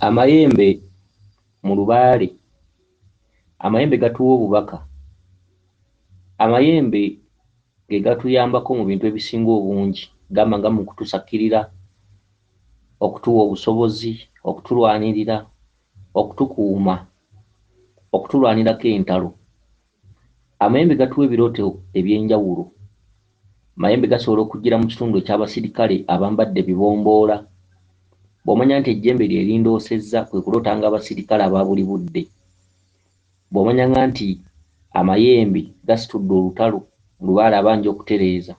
Amayembe mu lubaale, amayembe gatuwa obubaka. Amayembe ge gatuyambako mu bintu ebisinga obungi, gamba nga mu kutusakirira, okutuwa obusobozi, okutulwanirira, okutukuuma, okutulwanirako entalo. Amayembe gatuwa ebirooto eby'enjawulo. Amayembe gasobola okujjira mu kitundu eky'abasirikale abambadde ebibomboola. Bw'omanya nti ejjembe lye lindoosezza, kwe kulootanga abasirikale aba buli budde. Bw'omanyanga nti amayembe gasitudde olutalo, lubaale abanja okutereeza,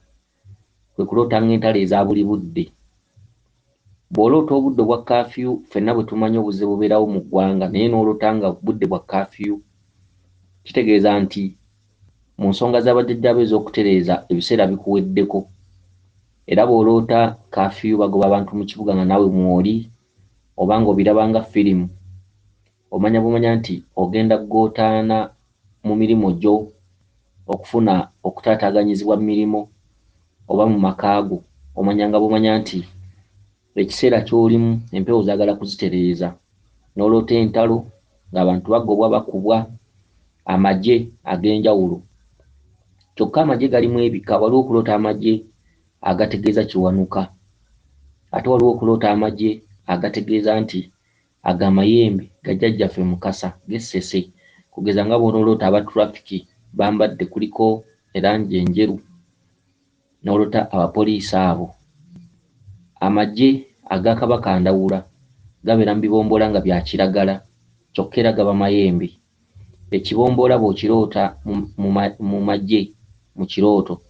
kwe kulootanga entalo eza buli budde. Bw'oloota obudde obwa kaafiyu, ffenna bwe tumanyi obuzze bubeerawo mu ggwanga, naye n'oloota nga budde bwa kaafiyu, kitegeeza nti mu nsonga za bajjajjaabo ez'okutereeza ebiseera bikuweddeko. Era bw'oloota kaafiyu bagoba abantu mu kibuga nga naawe mw'oli, oba ng'obiraba nga firimu, omanya bumanya nti ogenda kugootaana mu mirimu gyo, okufuna okutaataaganyizibwa mu mirimu oba mu maka go. Omanyanga bumanya nti ekiseera ky'olimu empewo zaagala kuzitereeza. N'oloota entalo ng'abantu bagobwa bakubwa amagye ag'enjawulo. Kyokka amagye galimu ebika, waliwo okuloota amagye agategeeza Kiwanuka, ate waliwo okuloota amagye agategeeza nti ago amayembe ga jjajjaffe Mukasa g'e Ssese. Kugeza nga bw'onooloota aba traffic bambadde kuliko erangi enjeru, n'oloota abapoliisi abo. Amagye aga Kabaka Ndawula gabeera mu bibomboola nga bya kiragala, kyokka era gaba mayembe. Ekibomboola bw'okiroota mu magye mu kirooto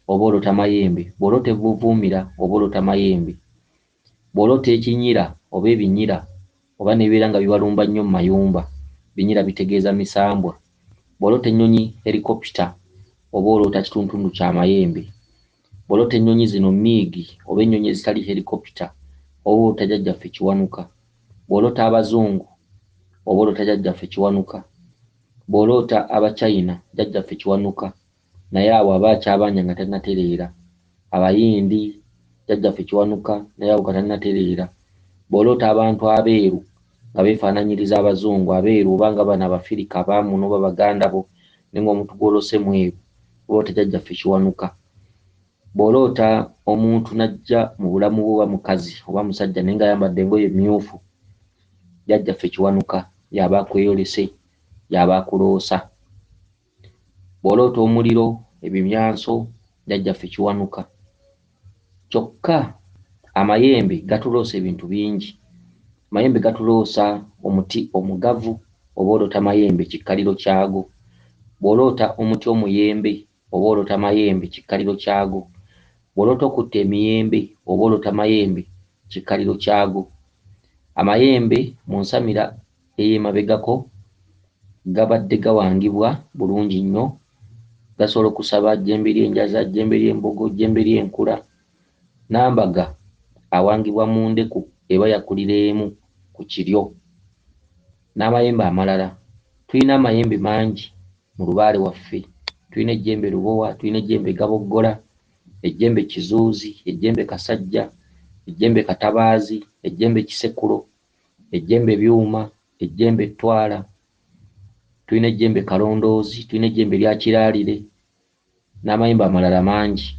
oba oloota mayembe, bw'oloota evvuuvuumira oba oloota mayembe, bw'oloota ekinyira oba ebinyira oba n'ebibeera nga bibalumba nnyo mu mayumba, binyira bitegeeza misambwa. Bw'oloota ennyonyi helikopita oba oloota kitundutundu kya mayembe. Bw'oloota ennyonyi zino miigi oba ennyonyi ezitali helikopita oba oloota jjajjaffe Kiwanuka. Bw'oloota Abazungu oba oloota jjajjaffe Kiwanuka. Bw'oloota Abachina, jjajjaffe Kiwanuka, naye awo aba akyabanja nga tannatereera. Abayindi, jjajjaffe Kiwanuka, naye awo nga tannatereera. Bw'oloota abantu abeeru nga beefaanaanyiriza Abazungu, abeeru oba nga bano Abafirika abaamuno oba baganda bo, naye ng'omuntu gw'oloose mweru, oba oloota jjajjaffe Kiwanuka. Bw'oloota omuntu n'ajja mu bulamu bwo oba mukazi oba musajja naye ng'ayambadde engoye emmyufu, jjajjaffe Kiwanuka y'aba akweyolese, y'aba akuloosa. Bw'oloota omuliro, ebimyanso, jjajjaffe Kiwanuka. Kyokka amayembe gatuloosa ebintu bingi. Amayembe gatuloosa omuti omugavu oba oloota mayembe kikkaliro kyago. Bw'oloota omuti omuyembe oba oloota mayembe kikkaliro kyago. Bw'oloota okutta emiyembe oba oloota mayembe kikkaliro kyago. Amayembe mu nsamira ey'emabegako gabadde gawangibwa bulungi nnyo. Gasobola okusaba jjembe ly'enjaza, jjembe ly'embogo, jjembe ly'enkula. Nambaga awangibwa mu ndeku eba yakulira emu ku kiryo. N'amayembe amalala. Tulina amayembe mangi mu lubaale waffe. Tulina ejjembe Lubowa, tulina ejjembe Gaboggola, ejjembe Kizuuzi, ejjembe Kasajja, ejjembe Katabaazi, ejjembe Kisekulo, ejjembe Byuma, ejjembe Ttwala. Tulina ejjembe Kalondoozi, tulina ejjembe lya Kiraalire n'amayembe amalala mangi.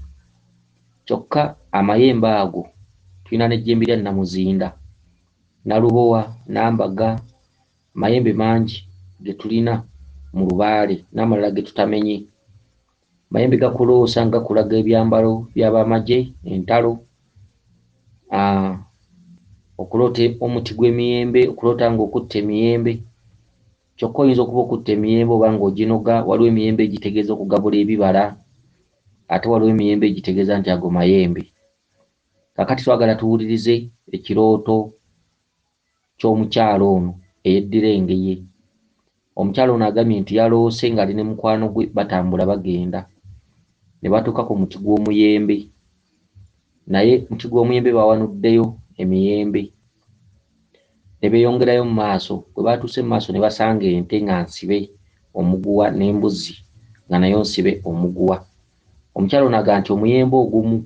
Kyokka amayembe ago tulina n'ejjembe lya Namuzinda, Nalubowa, Nambaga, amayembe mangi ge tulina mu lubaale n'amalala ge tutamenye. Amayembe gakuloosa nga gakulaga ebyambalo by'abamagye, entalo, okuloota omuti gw'emiyembe, okuloota ng'okutta emiyembe. Kyokka oyinza okuba okutta emiyembe oba ng'oginoga, waliwo emiyembe egitegeeza okugabula ebibala, ate waliwo emiyembe egitegeeza nti ago mayembe. Kaakati twagala tuwulirize ekirooto ky'omukyala ono eyeddira Engeye. Omukyala ono agambye nti yaloose ng'ali ne mukwano gwe batambula bagenda ne batuuka ku muti gw'omuyembe, naye muti gw'omuyembe bawanuddeyo emiyembe ne beeyongerayo mu maaso. Bwe baatuuse mu maaso ne basanga ente nga nsibe omuguwa n'embuzi nga nayo nsibe omuguwa. Omukyala ono agamba nti omuyembe ogumu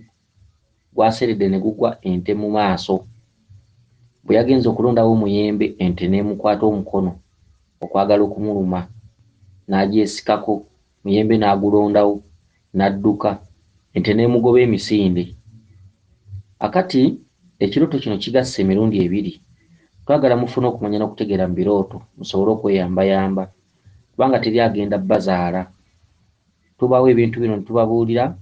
gwaseredde ne gugwa ente mu maaso. Bwe yagenze okulondawo omuyembe, ente n'emukwata omukono okwagala okumuluma, n'agyesikako, muyembe n'agulondawo, n'adduka, ente n'emugoba emisinde. Akati ekirooto kino kigasse emirundi ebiri. Twagala mufune okumanya n'okutegeera mu birooto musobole okweyambayamba kubanga teri agenda bazaala. Tubawa ebintu bino ne tubabuulira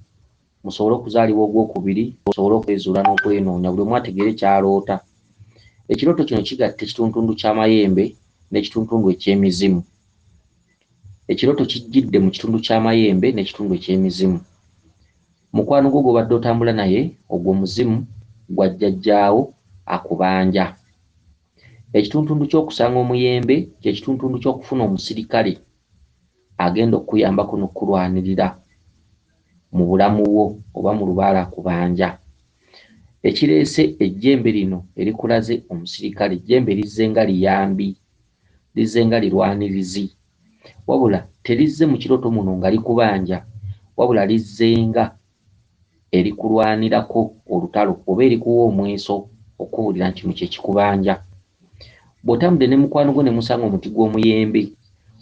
musobole okuzaalibwa ogwokubiri, musobole okwezuula n'okwenoonya, buli omu ategeere ky'aloota. Ekirooto kino kigatta ekituntundu ky'amayembe n'ekituntundu eky'emizimu. Ekirooto kijjidde mu kitundu ky'amayembe n'ekitundu eky'emizimu. Mukwano gwo gw'obadde otambula naye ogwo muzimu gwa jjajjaawo akubanja. Ekituntundu ky'okusanga omuyembe kye kituntundu ky'okufuna omusirikale agenda okukuyambako n'okukulwanirira mu bulamu bwo oba mu lubaale akubanja. Ekireese ejjembe lino erikulaze omusirikale, ejjembe lizze nga liyambi, lizze nga lirwanirizi, wabula terizze mu kirooto muno nga likubanja, wabula lizze nga erikulwanirako olutalo oba erikuwa omweso okukubuulira nti kino kye kikubanja. Bw'otambudde ne mukwano gwo ne musanga omuti gw'omuyembe,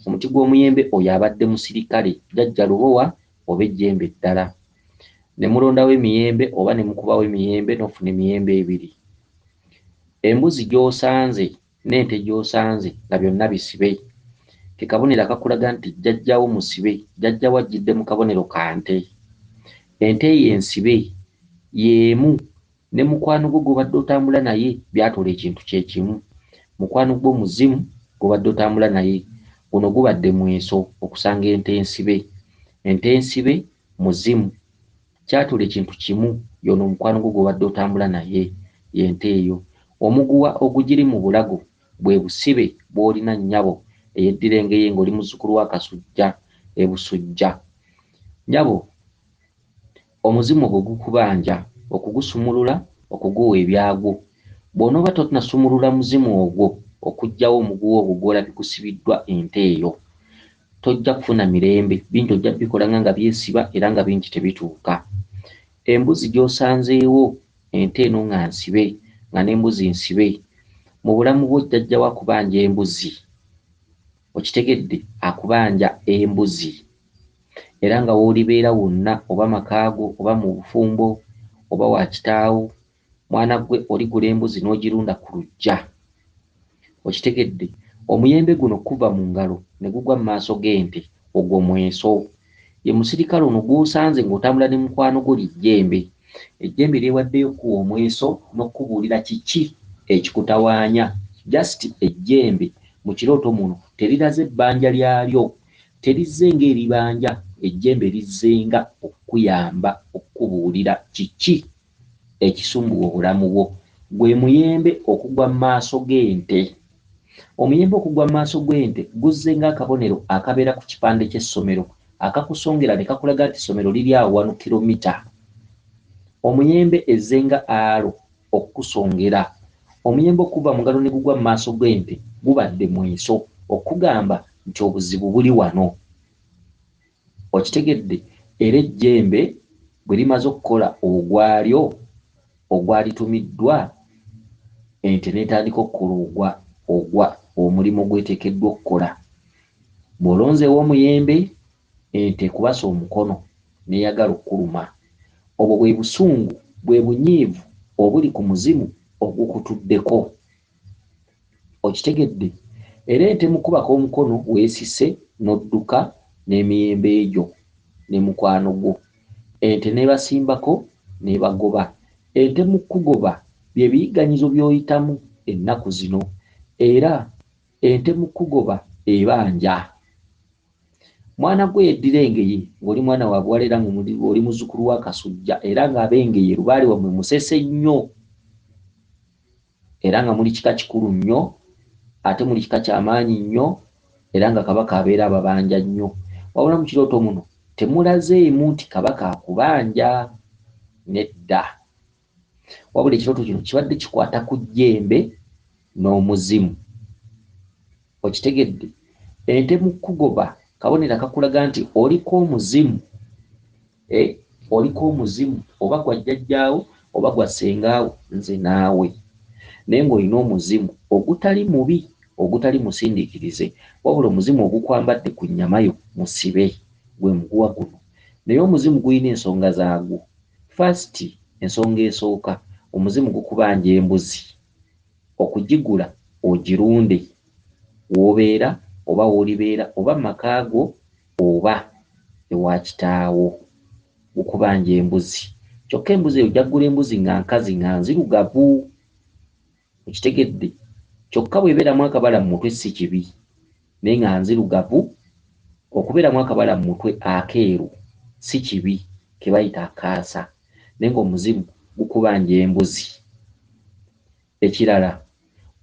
omuti gw'omuyembe oyo abadde musirikale, jjajja Lubowa oba ejjembe eddala. Ne mulondawo emiyembe oba ne mukubawo emiyembe n'ofuna emiyembe ebiri. Embuzi gy'osanze n'ente gy'osanze nga byonna bisibe, ke kabonero akakulaga nti jjajjawo musibe, jjajjawo ajjidde mu kabonero ka nte. Ente eyo ensibe y'emu ne mukwano gwo gw'obadde otambula naye byatoola ekintu kye kimu. Mukwano gwo muzimu gw'obadde otambula naye, guno gubadde mweso okusanga ente ensibe. Ente ensibe muzimu, kyatoola ekintu kimu y'ono omukwano gwo gw'obadde otambula naye y'ente eyo. Omuguwa ogugiri mu bulago bwe busibe bw'olina nnyabo eyeddira engeye ng'oli muzzukulu wa Kasujja e Busujja. Nnyabo omuzimu ogwo gukubanja okugusumulula okuguwa ebyagwo. Bw'onooba tonnasumulula muzimu ogwo okuggyawo omuguwa ogwo gw'olabye gusibiddwa ente eyo, tojja kufuna mirembe, bingi ojja bikolanga nga byesiba era nga bingi tebituuka. Embuzi gy'osanzeewo ente eno nga nsibe nga n'embuzi nsibe, mu bulamu bwo jjajjawo akubanja embuzi. Okitegedde? Akubanja embuzi. Era nga w'olibeera wonna oba maka go oba mu bufumbo oba wa kitaawo, mwana ggwe oligula embuzi n'ogirunda ku luggya. Okitegedde? Omuyembe guno okukuva mu ngalo ne gugwa mu maaso g'ente, ogwo mweso. Ye musirikale ono gw'osanze ng'otambula ne mukwano gwo lijjembe. Ejjembe lyewaddeyo okukuwa omweso n'okukubuulira kiki ekikutawaanya. Just ejjembe mu kirooto muno teriraze bbanja lyalyo, terizze ng'eribanja, ejjembe lizze nga okukuyamba okukubuulira kiki ekisumbuwa obulamu bwo. Gwe muyembe okugwa mu maaso g'ente. Omuyembe okugwa mu maaso g'ente guzze ng'akabonero akabeera ku kipande ky'essomero akakusongera ne kakulaga nti essomero liri awo wano kilomita. Omuyembe ezze nga alo okukusongera. Omuyembe okuva mu ngalo ne gugwa mu maaso g'ente gubadde mweso okugamba nti obuzibu buli wano. Okitegedde? Era ejjembe bwe limaze okukola ogwalyo ogwalitumiddwa, ente n'etandika okukola ogwa ogwa omulimu ogweteekeddwa okukola. Bw'olonzeewo omuyembe, ente ekubasa omukono n'eyagala okukuluma. Obwo bwe busungu, bwe bunyiivu obuli ku muzimu ogukutuddeko. Okitegedde? Era ente mu kukubako omukono weesise n'odduka n'emiyembe gyo ne mukwano gwo. Ente n'ebasimbako n'ebagoba. Ente mu kukugoba bye biyigganyizo by'oyitamu ennaku zino. Era ente mu kukugoba ebanja. Mwana gwe yeddira Engeye ng'oli mwana wa buwala era ng'oli muzzukulu wa Kasujja era ng'Abengeye lubaale wammwe musese nnyo era nga muli kika kikulu nnyo ate muli kika kya maanyi nnyo era nga Kabaka abeera ababanja nnyo. Wabula mu kirooto muno temulazeemu nti Kabaka akubanja, nedda. Wabula ekirooto kino kibadde kikwata ku jjembe n'omuzimu. Okitegedde? Ente mu kukugoba kabonero akakulaga nti oliko omuzimu. Eh, oliko omuzimu oba gwa jjajjaawo oba gwa ssengaawo nze naawe. Naye ng'olina omuzimu ogutali mubi, ogutali musindiikirize, wabula omuzimu ogukwambadde ku nnyama yo musibe, gwe muguwa guno. Naye omuzimu gulina ensonga zaagwo. First, ensonga esooka, omuzimu gukubanja embuzi okugigula ogirunde w'obeera oba w'olibeera oba mu maka go oba ewa kitaawo. Gukubanja embuzi. Kyokka embuzi eyo ojja kugula embuzi nga nkazi nga nzirugavu. Okitegedde? Kyokka bw'ebeeramu akabala mu mutwe si kibi, naye nga nzirugavu. Okubeeramu akabala mu mutwe akeeru si kibi, ke bayita akaasa, naye ng'omuzimu gukubanja embuzi. Ekirala,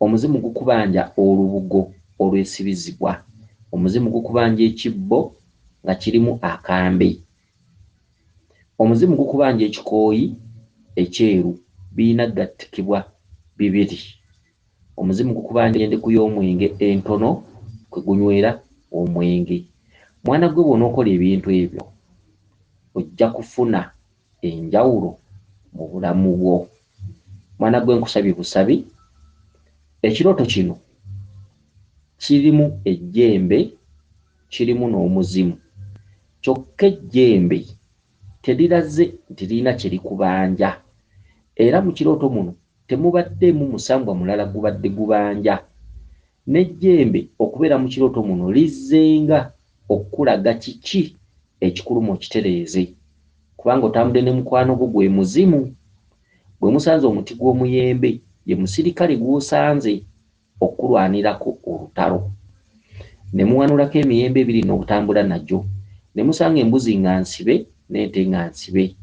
omuzimu gukubanja olubugo olwesibizibwa. Omuzimu gukubanja ekibbo nga kirimu akambe. Omuzimu gukubanja ekikooyi ekyeru, birina gattikibwa bibiri. Omuzimu gukubanja endeku y'omwenge entono kwe gunywera omwenge. Mwana gwe bw'onookola ebintu ebyo, ojja kufuna enjawulo mu bulamu bwo. Mwana gwe nkusabye busabi, ekirooto kino kirimu ejjembe, kirimu n'omuzimu. Kyokka ejjembe teriraze nti lirina kye likubanja. Era mu kirooto muno temubaddeemu musambwa mulala gubadde gubanja. N'ejjembe okubeera mu kirooto muno lizzenga okukulaga kiki ekikuluma okitereeze. Kubanga otambudde ne mukwano gwo gwe muzimu. Bwe musanze omuti gw'omuyembe ye musirikale gw'osanze okukulwanirako olutalo. Ne muwanulako emiyembe ebiri n'obutambula nagyo. Ne musanga embuzi nga nsibe n'ente nga nsibe.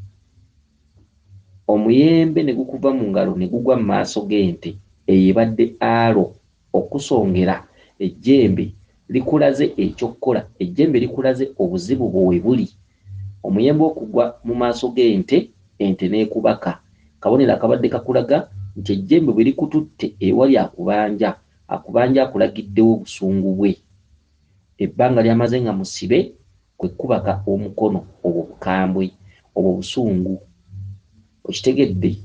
Omuyembe ne gukuva mu ngalo ne gugwa mu maaso g'ente eyo ebadde alo okusongera ejjembe likulaze eky'okukola, ejjembe likulaze obuzibu bwo we buli. Omuyembe okugwa mu maaso g'ente, ente n'ekubaka, kabonero akabadde kakulaga nti ejjembe bwe likututte ewali akubanja, akubanja akulagiddewo obusungu bwe. Ebbanga ly'amaze nga musibe kwe kubaka omukono, obwo bukambwe, obwo busungu. Okitegedde?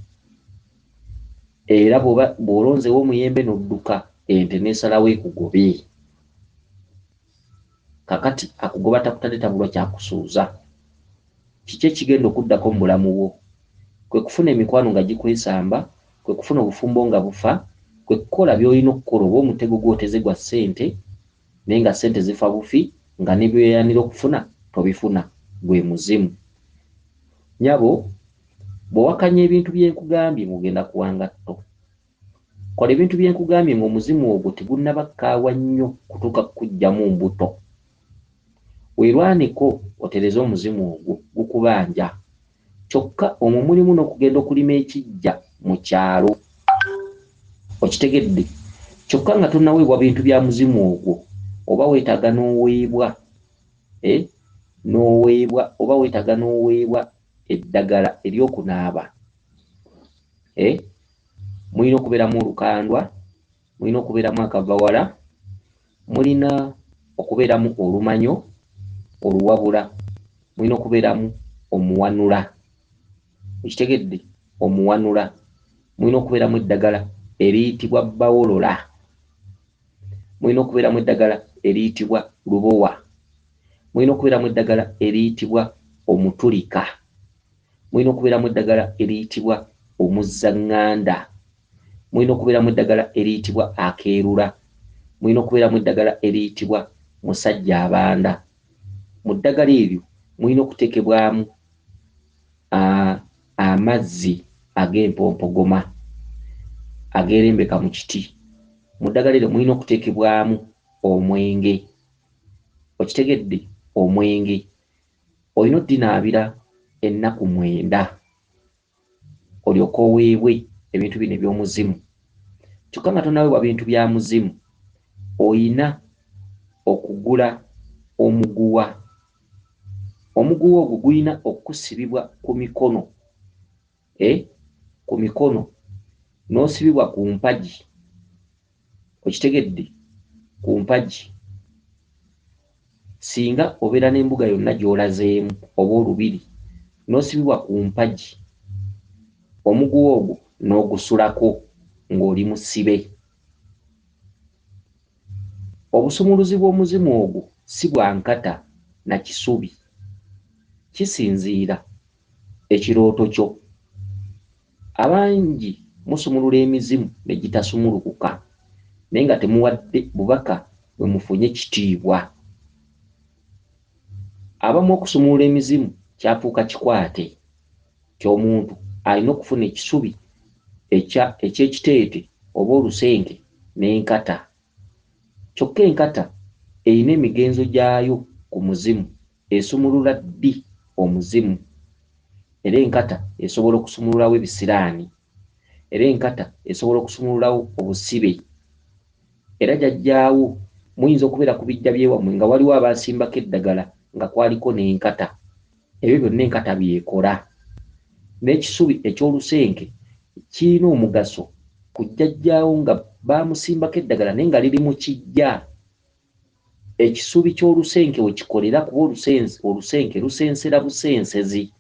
Era bw'olonzeewo omuyembe n'odduka, ente n'esalawo ekugobe. Kaakati akugoba takutadde tabulwa kyakusuuza. Kiki ekigenda okuddako mu bulamu bwo? Kwe kufuna emikwano nga gikwesamba, kwe kufuna obufumbo nga bufa, kwe kukola by'olina okukola oba omutego gw'oteze gwa ssente naye nga ssente zifa bufi nga ne by'oyayaanira okufuna tobifuna, gwe muzimu. Nnyabo bw'owakanya ebintu bye nkugambye ng'ogenda kuwa ngatto. Kola ebintu bye nkugambye ng'omuzimu ogwo tegunnaba kukaawa nnyo kutuuka kukuggyamu mbuto. Weerwaneko otereeze omuzimu ogwo, gukubanja. Kyokka omwo mulimu n'okugenda okulima ekiggya mu kyalo. Okitegedde? Kyokka nga tonnaweebwa bintu bya muzimu ogwo, oba weetaaga n'oweebwa eh, n'oweebwa oba weetaaga n'oweebwa eddagala ery'okunaaba. Eh, mulina okubeeramu olukandwa, mulina okubeeramu akavawala, mulina okubeeramu olumanyo oluwabula, mulina okubeeramu omuwanula. Okitegedde? Omuwanula. Mulina okubeeramu eddagala eriyitibwa bawolola. Mulina okubeeramu eddagala eriyitibwa lubowa. Mulina okubeeramu eddagala eriyitibwa omutulika. Mulina okubeeramu eddagala eriyitibwa omuzzaŋŋanda. Mulina okubeeramu eddagala eriyitibwa akeerula. Mulina okubeeramu eddagala eriyitibwa musajja abanda. Mu ddagala eryo mulina okuteekebwamu amazzi ag'empompogoma ageerembeka mu kiti. Mu ddagala eryo mulina okuteekebwamu omwenge. Okitegedde? Omwenge. Olina oddinaabira ennaku mwenda olyoke oweebwe ebintu bino eby'omuzimu. Kyokka nga tonnaweebwa bintu bya muzimu, oyina okugula omuguwa. Omuguwa ogwo gulina okukusibibwa ku mikono, eh, ku mikono n'osibibwa ku mpagi. Okitegedde? Ku mpagi. Singa obeera n'embuga yonna gy'olazeemu oba olubiri, n'osibibwa ku mpagi, omuguwa ogwo n'ogusulako. ng'oli musibe. Obusumuluzi bw'omuzimu ogwo si bwa nkata na kisubi. Kisinziira ekirooto kyo. Abangi musumulula emizimu ne gitasumulukuka naye nga temuwadde bubaka bwe mufunye kitiibwa. Abamu okusumulula emizimu kyafuuka kikwate nti omuntu alina okufuna ekisubi eky'ekiteete oba olusenke n'enkata. Kyokka enkata erina emigenzo gyayo ku muzimu, esumulula ddi omuzimu? Era enkata esobola okusumululawo ebisiraani. Era enkata esobola okusumululawo obusibe. Era jjajjaawo muyinza okubeera ku biggya by'ewammwe nga waliwo abaasimbako eddagala nga kwaliko n'enkata. Ebyo byonna enkata by'ekola. N'ekisubi eky'olusenke kirina omugaso ku jjajjaawo nga baamusimbako eddagala naye nga liri mu kiggya. Ekisubi ky'olusenke we kikolera kuba olusenke lusensera busensezi.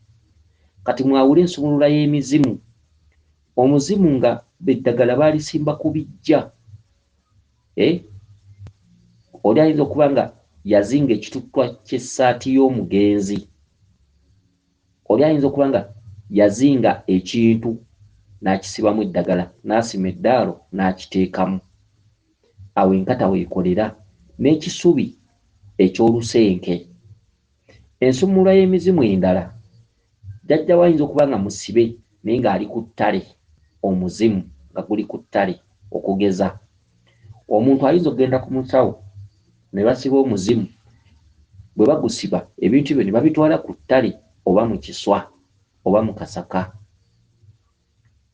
Kati mwawule ensumulula y'emizimu. Omuzimu nga eddagala baalisimba ku biggya. Eh? Oli ayinza okuba nga yazinga ekituttwa ky'essaati y'omugenzi. Oli ayinza okuba nga yazinga ekintu n'akisibamu eddagala, n'asima eddaalo n'akiteekamu. Awo enkata weekolera n'ekisubi eky'olusenke. Ensumulula y'emizimu endala, jjajja we ayinza okuba nga musibe naye ng'ali ku ttale, omuzimu nga guli ku ttale. Okugeza, omuntu ayinza okugenda ku musawo ne basiba omuzimu, bwe bagusiba ebintu ebyo ne babitwala ku ttale oba mu kiswa oba mu kasaka.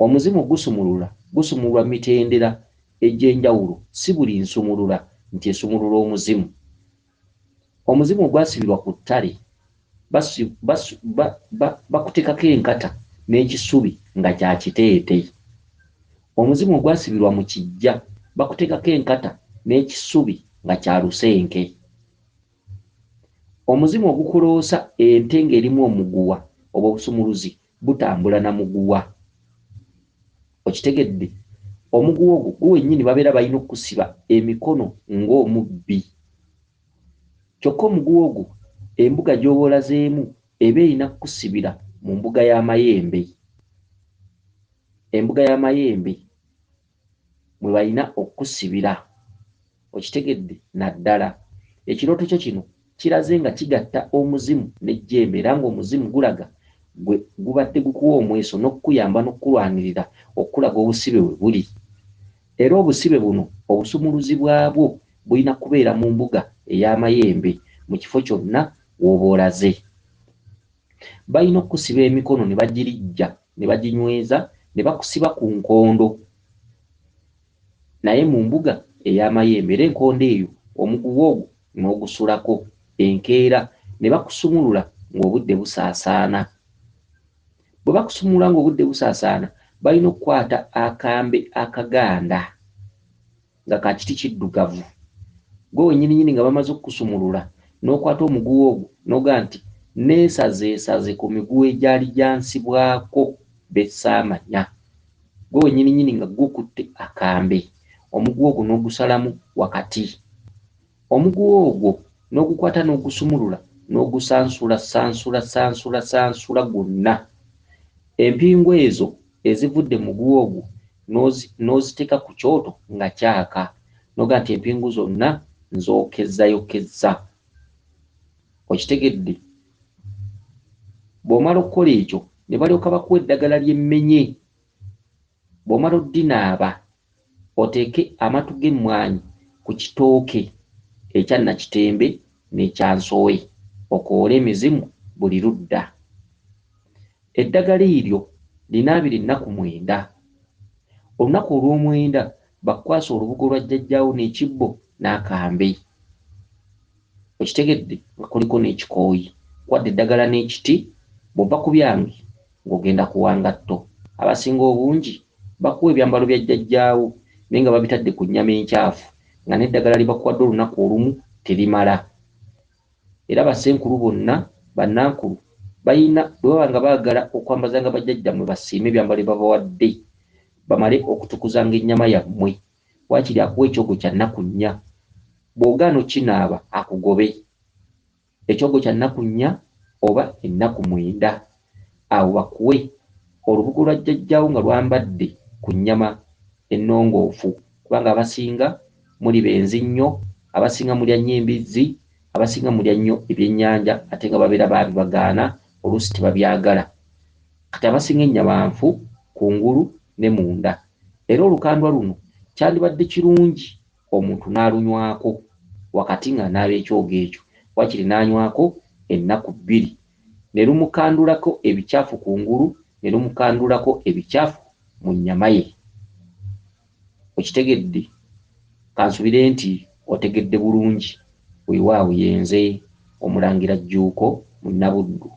Omuzimu gusumulula gusumululwa mu mitendera egy'enjawulo, si buli nsumulula nti esumulula omuzimu. Omuzimu ogwasibirwa ku ttale bakuteekako enkata n'ekisubi nga kya kiteete. Omuzimu ogwasibirwa mu kiggya bakuteekako enkata n'ekisubi nga kya lusenke. Omuzimu ogukuloosa ente ng'erimu omuguwa obwo obusumuluzi butambula na muguwa. Okitegedde? Omuguwa ogwo gwo wennyini babeera balina okukusiba emikono ng'omubbi. Kyokka omuguwa ogwo embuga gy'oba olazeemu eba erina kukusibira mu mbuga y'amayembe. Embuga y'amayembe mwe balina okukusibira. Okitegedde? Naddala ekirooto kyo kino kiraze nga kigatta omuzimu n'ejjembe era ng'omuzimu gulaga gwe gubadde gukuwa omweso n'okukuyamba n'okukulwanirira okukulaga obusibe we buli. Era obusibe buno obusumuluzi bwabwo bulina kubeera mu mbuga ey'amayembe mu kifo kyonna w'oba olaze. Balina okukusiba emikono ne bagirijja ne baginyweza ne bakusiba ku nkondo naye mu mbuga ey'amayembe era enkondo eyo omuguwa ogwo n'ogusulako enkeera ne bakusumulula ng'obudde busaasaana. Bwe bakusumulula ng'obudde busaasaana balina okukwata akambe akaganda nga ka kiti kiddugavu. Ggwe wennyininyini nga bamaze okukusumulula n'okwata omuguwa ogwo n'ogamba nti nneesazeesaze ku miguwa egyali gyansibwako be ssaamanya. Ggwe wennyininyini nga ggwe okutte akambe, omuguwa ogwo n'ogusalamu wakati. Omuguwa ogwo n'ogukwata n'ogusumulula n'ogusansula sansula sansula sansula gwonna. Empingu ezo ezivudde mu muguwa ogwo n'oziteeka ku kyoto nga kyaka n'ogamba nti empingu zonna nzookezzayokezza. Okitegedde? Bw'omala okukola ekyo ne balyoka bakuwa eddagala ly'emmenye. Bw'omala oddinaaba oteeke amatu g'emmwanyi ku kitooke ekya Nakitembe n'ekya Nsowe okowoole emizimu buli ludda. Eddagala eryo linaabire ennaku mwenda. Olunaku olw'omwenda bakukwase olubugo lwa jjajjaawo n'ekibbo n'akambe. Okitegedde nga kuliko n'ekikooyi. Kwadde eddagala n'ekiti, bw'ova ku byange ng'ogenda kuwa ngatto. Abasinga obungi bakuwa ebyambalo bya jjajjaawo naye nga babitadde ku nnyama enkyafu nga n'eddagala lye bakuwadde olunaku olumu terimala. Era bassenkulu bonna, bannankulu balina bwe baba nga baagala okwambazanga bajjajjammwe basiime ebyambalo bye babawadde. bamale okutukuzanga ennyama yammwe. Waakiri akuwe ekyogo kya nnaku nnya. Bw'ogaana okukinaaba akugobe. Ekyogo kya nnaku nnya oba ennaku mwenda. Awo bakuwe olubugo lwa jjajjaawo nga lwambadde ku nnyama ennongoofu kubanga abasinga muli benzi nnyo, abasinga mulya nnyo embizzi, abasinga mulya nnyo ebyennyanja ate nga babeera baabibagaana oluusi tebabyagala. Kati abasinga ennyama nfu kungulu ne munda. Era olukandwa luno kyandibadde kirungi omuntu n'alunywako wakati ng'anaaba ekyogo ekyo, waakiri n'anywako ennaku bbiri ne lumukandulako ebicaafu kungulu ne lumukandulako ebicaafu mu nnyama ye. Okitegedde? Kansubire nti otegedde bulungi. Weewaawo yenze Omulangira Jjuuko Munnabuddu.